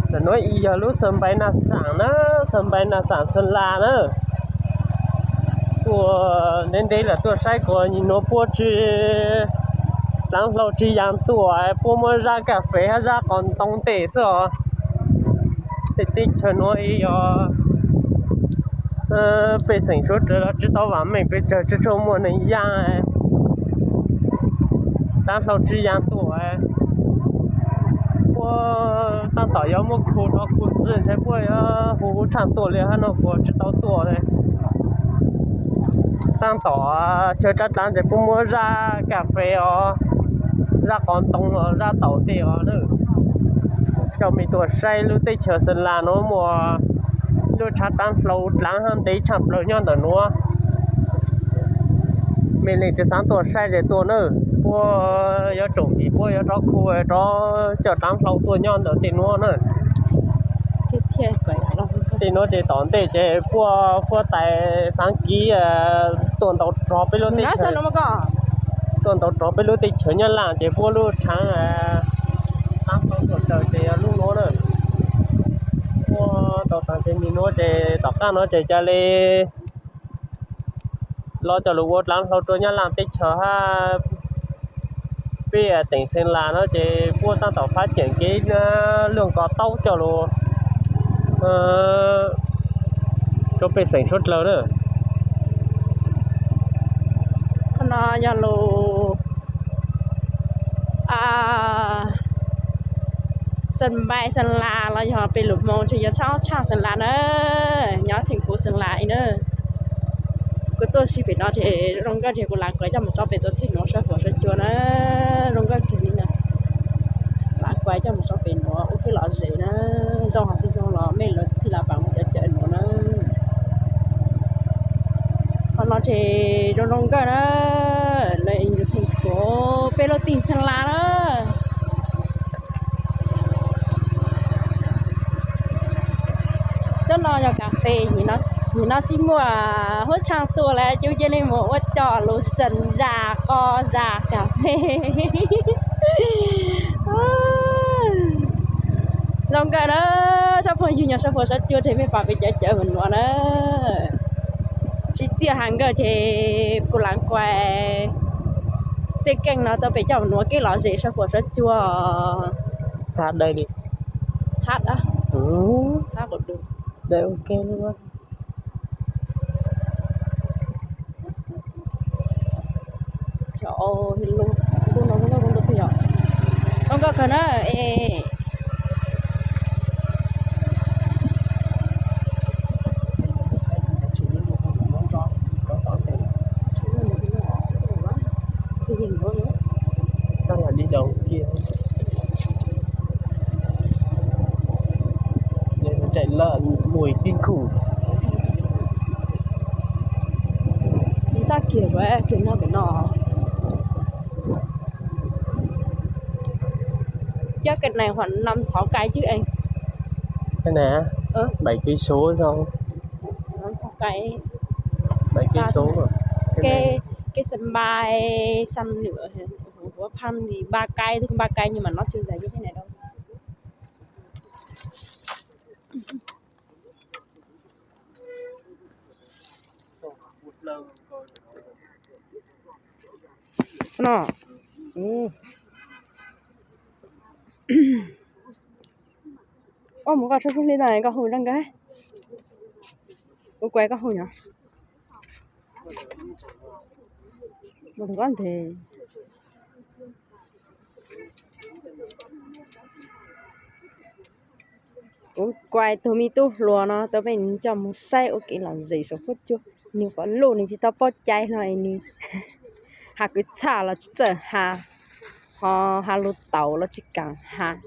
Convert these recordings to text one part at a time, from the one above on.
Ntawm nuav yog lub xav npais na xaam na, xav npais na xaam Xeem Las na. Tuaj ntev ntev lawm tuaj saib kuv nim nuav puab tsi, dlaav hlau tsi yaa tuaj, puab muab zaj kas fes hab zaj qos ntoo tes xwb os. Tej teb chaws nuav yog pej xeem suav dlawg los tsi tau vaam meej pes tsawg, tsi tshua muaj neeg yaa. Dlaav hlau tsi yaa tuaj, puab taab tom yuav muab khu rov khu txwj ntshai puab yuav hu hu tshaaj tuaj li hab no kuv tsi tau tuaj. Taab tom xyaw dlaav dlaav ntshai puab muab zaj kas fes os, zaj qos ntoo os, zaj taum tej os na. Coj mej tuaj saib lub teb chaws Xeem Las nuav muaj lub tshav dlaav hlau dlaav hab ntev tshaaj plawg nyob ntawm nuav. Mej leej twg xaav tuaj saib ces tuaj na. Puab yuav tsoom tim puab yuav rov khu rov coj dlaav hlau tuaj nyob ntawm tej nuav na. Tej nuav ces tom ntej ces puab huab tais Faav Kiv tuaj ntaus rog peb lub teb chaws, tuaj ntaus rog peb lub teb chaws Nyab Laj ces puab lub tshaav dlaav hlau tuaj raws ces yog lub nuav na. Puab tau taag ces nim nuav ces tom qaab nuav ces ca le los coj lug ua dlaav hlau rua Nyab Laj teb chaws hab peb teem Xeem Las nuav ces puab taab tom fab ceem kev luaj nkaus taub coj lug rua pej xeem suav dlawg na. Qhov no yog lub xeem npais Xeem Las los yog peb lus Hmoob tsi yog tshaaj Xeem Las na, nyob theem kuv Xeem Las i na. Kuv tuaj si pem no ces zoo nkauj ces kuv lav kuav coj mus tso pem tuaj txhij nuav saib fuam saib cua na, zoo nkauj kawg li na. Lav kuav coj mus tso pem nuav ua kev lom zem na, zoo hov txhij zoo los mej lawv txhij lav paam mus cov cawm nuav na. Qhov no ces zoo zoo nkauj na, lawv yug theem kuv peb lub teem Xeem Las na. Cov no yog kas fes, nim no tsi muaj huab tshaaj tuaj lawm, cov cia li mus ua coj lug xeem zaj qos zaj kas fes. Zoo nkauj na, tsoom phooj ywg nyob saib fuam saib cua ces mej paam peb cov cawm mus nuav na. Tsi txiaj has nkawd ces kuv lav kuav tej keej no tau pem coj mus nuav kev lom zem saib fuam saib cua. Hab, hab, hab, zoo nkauj kawg na. Tseem lawm mus ib tib khum. Xab kiag kiag nyob pem no. Cov cái này khoảng năm sáu cái chứ anh. Cái này á? Bảy cây số sao? Năm sáu cái. Bảy cây số mà. Cái cái sân bay Sân Nửa Hủa Phăn thì ba cái, ba cái nhưng mà nó chưa dài như thế này đâu. No. Ua mus koj tshab sub li ntawd koj hu zaj nkawd. Ua kuv koj hu nyob. Mus koj nthe. Kuv kuaib tug me tub hluas no tau peb coj mus saib ua kev lom zem saum fuab cua. Nws qhov lus nws tsis tau paub cai hlo es nws has kwv txhaj los tsis txawj has, ho has lus taus los tsis kaam has.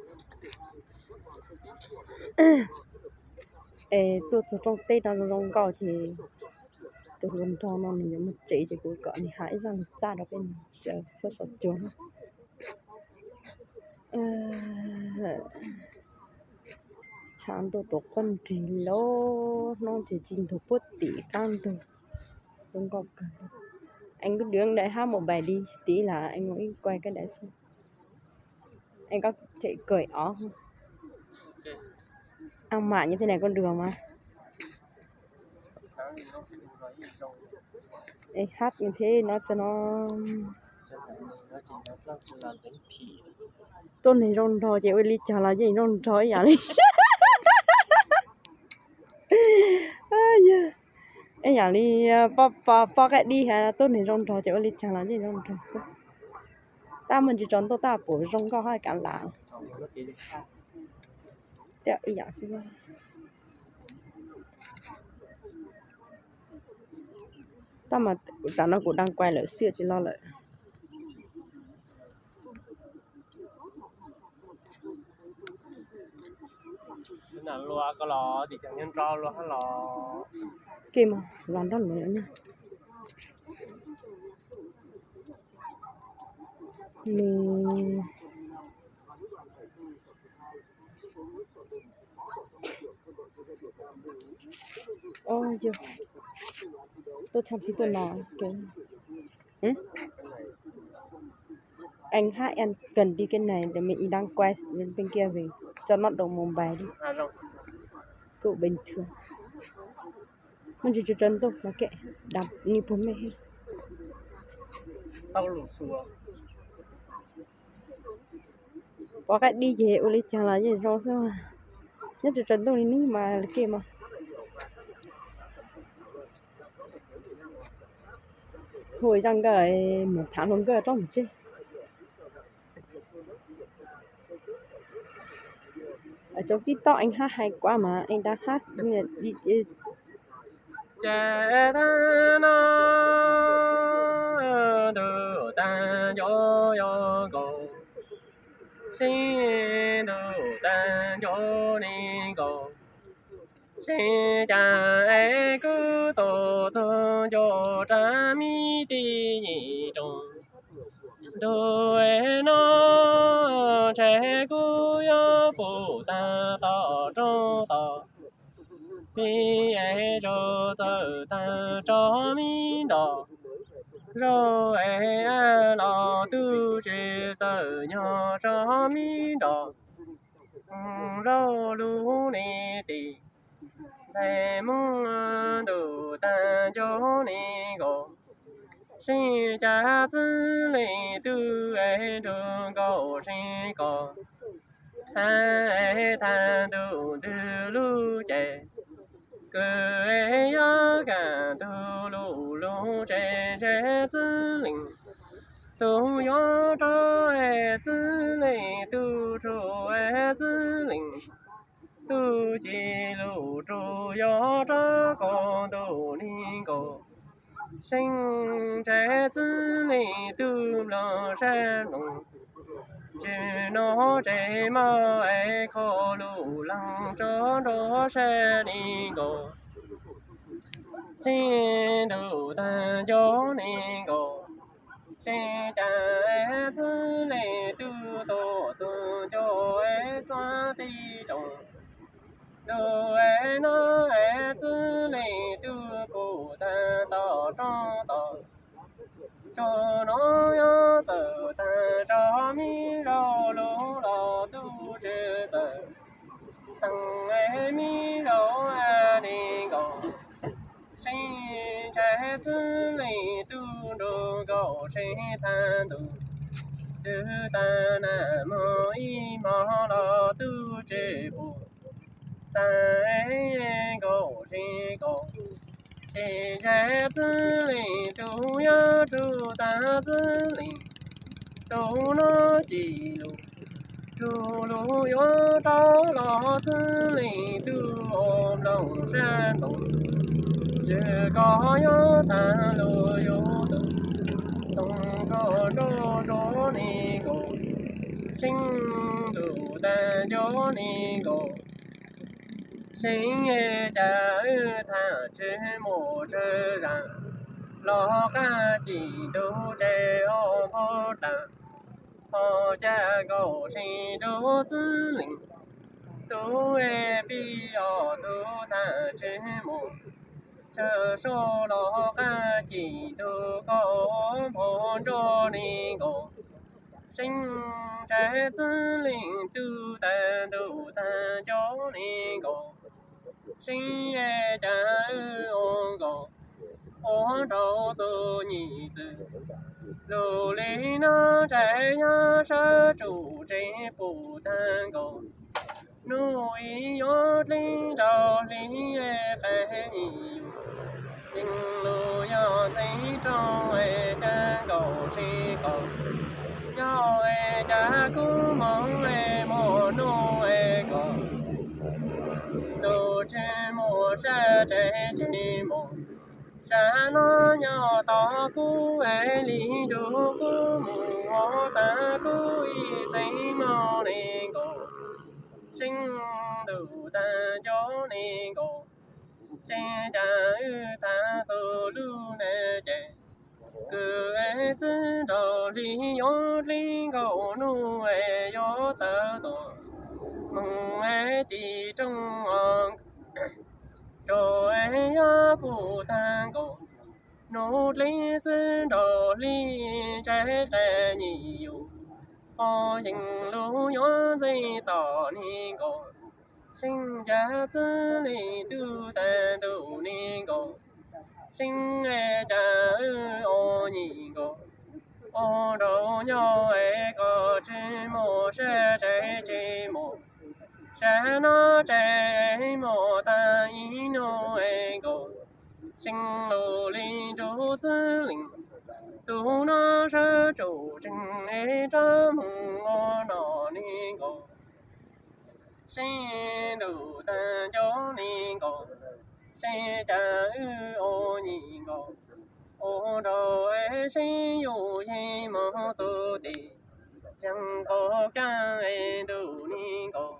Es tuaj txug rooj teb no zoo nkauj ces tus hluas nraug no nws yuav mus tsev ces kuv kom nws has ib zaj lus txaj rau peb saum fuab saum cua. Tshav ntuj tuaj quaj nrig lawm, hnub ces tsis ntug puag tim qab ntug. Zoo nkauj kawg. Anh cứ đứng đây hát một bài đi, tí là anh ngồi quay cái đấy xem. Anh có thể cởi áo không? Ab mam nyob tej niam koj nrug mas. Es hab nyob tej no tso no. Tuaj neeg zoo nraug ces ua li cas los yeej zoo nraug ib yam li. Ib yam li poj qaib dib has tuaj neeg zoo nraug ces ua li cas los yeej zoo nraug xwb. Tab muaj ntsis tsaus ntuj tab pum zoo nkauj hab kav lam. Ib yam xwb. Tab mas tam no kuv đang quay lawm xwb tsis los lawm. Kev mus los nrog luag nyob. Nws Ov, yog tuaj txog tib tuaj no. Anh hát em cần đi cái này để mình đi đăng quay bên kia vì cho nó đổ mồ bài đi. Cũng bình thường. Muaj ntsis tsaus ntuj mas kev dam ni puag mej. Poj qaib dib ces ua li cas los yeej zoo xwb. Nyob tsaus ntuj li nib mas kev mas. Hu zaj nkawd mus tham hluas nkauj rau mus tseg. Tsoom tib toj eej hab hais kuav mas eej dab hab. Ces tag no ntuj tag nco yog nkaus, sib ntuj tag nco li nkaus. Sib cav es kuj tuaj txug nco rab mi tib nyuag rooj. Ntuj es no ntshe kuj yuav pum tag tom rooj tod. Pib es zaug txawm tag tso mi nrov, zaug es a los tub tsev txawm nyob tso mi nrov. Zaug lub li tim ntxhais Hmoob ntuj tag nco li nkaus. Sib cav txwv leej twg es nrug nkaus sib kos, hab es thaum ntuj ntwg lub ces kws es yuav kam ntug lub lub tsev ntse txwv leej tug yuav rov es txwv leej tug tshua es txwv leej tug ci lub tshua yuav rov kos ntuj li nkaus. Seej ntse txwv leej tug mloog sab nroog, tsis nov tsev maj es kho lub leej tso nrov sab li nkaus. Sib ntuj tag nco li nkaus, sib cav txwv leej tug tuaj txug nco es txog tib tsoom. Ntuj es no es txwv leej tug pum tag tom rooj tod. Tso no yuav txawm tag tso mi zaug lub los tub tsev txawm teeg es mi zaug a li nkaus. Sib ntse txwv leej tug nrug nkaus sib thav ntuj, twb tag nag hmo ib hmo los tub tsev pum tag es nkaus sib kos. Sib ntse txwv leej tug yuav rug tag txwv leej tug no ci lub tshua lub yuav rov los txwv leej tug ua mloog sab nroog, tsis kos yuav tag lub yug tug toog nrog nrog zog li nkaus. Seej ntuj tag nco li nkaus, seej es cas wb thav tsis mus tsawg zag, los qab cim ntug tsev ob nphav dlaag, ho cas nkaus sib nrug txwv leej tug es pib ob tug thav tsis mus tsawg zag, los qab cim ntug kaum ob nphav nrog li nkaus. Seej ntsais txwv leej tug tag ntuj tag nco ne nkaus, seej cas wb ua nkaus ua nraug txuj nyim txwv. Lug li no ntsais nyob sab tsuj tsev puv tag nkaus, nub ib yuav dlib rau hli qab nyim yus. Yeej lug yog ntxeev rooj es cas nkaus seb koj nyob es cas kub moov es mos nub es koj lug tsis mus sab tsev tsis mus sab no nyob tos kub es li nrug kub mus ua tag kub ib xeem moog ne nkaus. Seej ntuj tag nco ne nkaus, seej cas wb tag txug lub neej ces kws es txwv nraug hli yuav dlib nkaus nub es yuav tawm tuaj moog es tis rooj os. Tsaus es yuav puv tag nkaus, nub dlib txwv nraug hli ntsais qab nyim yus. Qhov yeej lug yuav ntxeev tom ne nkaus, seej cas txwv leej tug tag ntuj ne nkaus, seej es cas wb ua nyim nkaus ua nraug nyob es koj tsis mus sab tsev tsis mus sab no tsev es mus tag ib nub es nkaus. Seej lug li nrug txwv leej tug no sab tsuj tsev es rov moog ua no ne nkaus. Seej ntuj tag nco ne nkaus, seej cas wb ua nyim nkaus ua nraug es seej yug yeej moog txug tim yeej qhov kaaj es ntuj ne nkaus.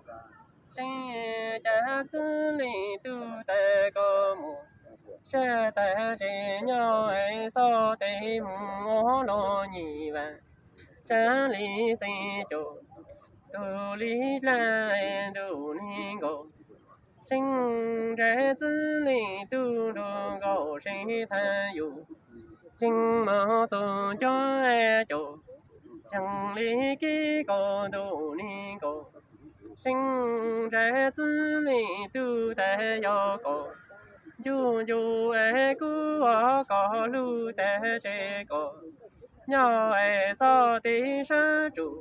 Seej cas txwv leej tug tag koj mus sab tag tsev nyob es xob tes moog ua luag nyim vas, tsab li xeeb caum tug li dlaab es ntuj ne nkaus. Seej ntsais txwv leej tug nrug nkaus seej tag yus, yeej moog txug cuaj caum ceeb li kib kaum ntuj ne nkaus. Seej ntsais txwv leej tug tag yog koj ncu ncu es kub ua koj lug tag tsev koj nyob es xob tes sab tsuj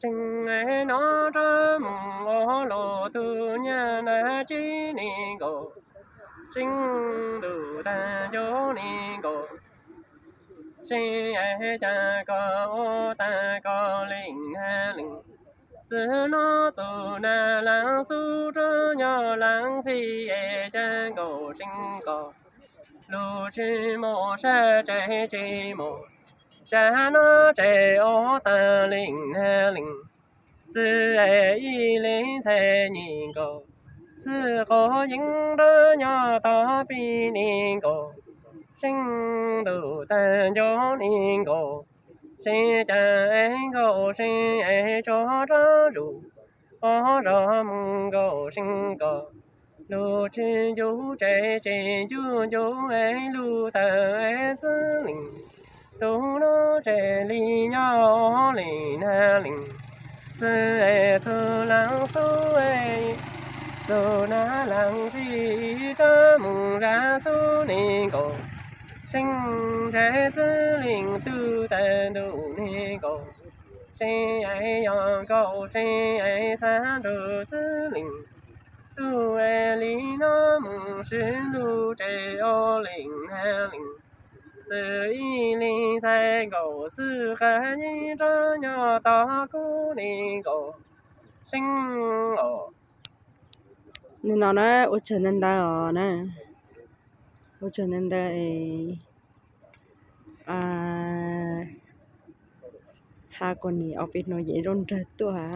tsev es no rov moog ua luag tug nyab nab tsib ne nkaus. Seej ntuj tag nco ne nkaus, seej es cas koj ua tag koj leej nab leej. Txwv no txug nab laag xub rov nyob laag fij es cas nkaus seej koj lug tsis mus sab tsev tsis mus sab no tsev ua tag leej nab leej. Txwv es ib leeg ntxhais nyim nkaus, xwb qhov yeej rov nyob tog pib ne nkaus. Seej ntuj tag nco ne nkaus, seej cas es nkaus seej es tso rov zus qhov zog moog nkaus seej koj lug tsis ncu tsev tsis ncu ncu es lug tawm es txwv leej tug no tsev li nyob leej nab leej. Txwv es txug laag xub es txug nab laag fij rov moog zag xub ne nkaus. Seej ntsais txwv leej tug tag ntuj ne nkaus, seej es yog nkaus seej es xaav nrug txwv leej tug es li no moog sib lug tsev ua leej nab leej. Txwv ib leeg ntxhais nkaus xwb qab yeej rov nyob tog kub ne nkaus seej os. Nim no na ua tsaug ntau ntau os na, ua tsaug ntau ntau es has kuas nim ob peb hnub yeej zoo nraug tuaj.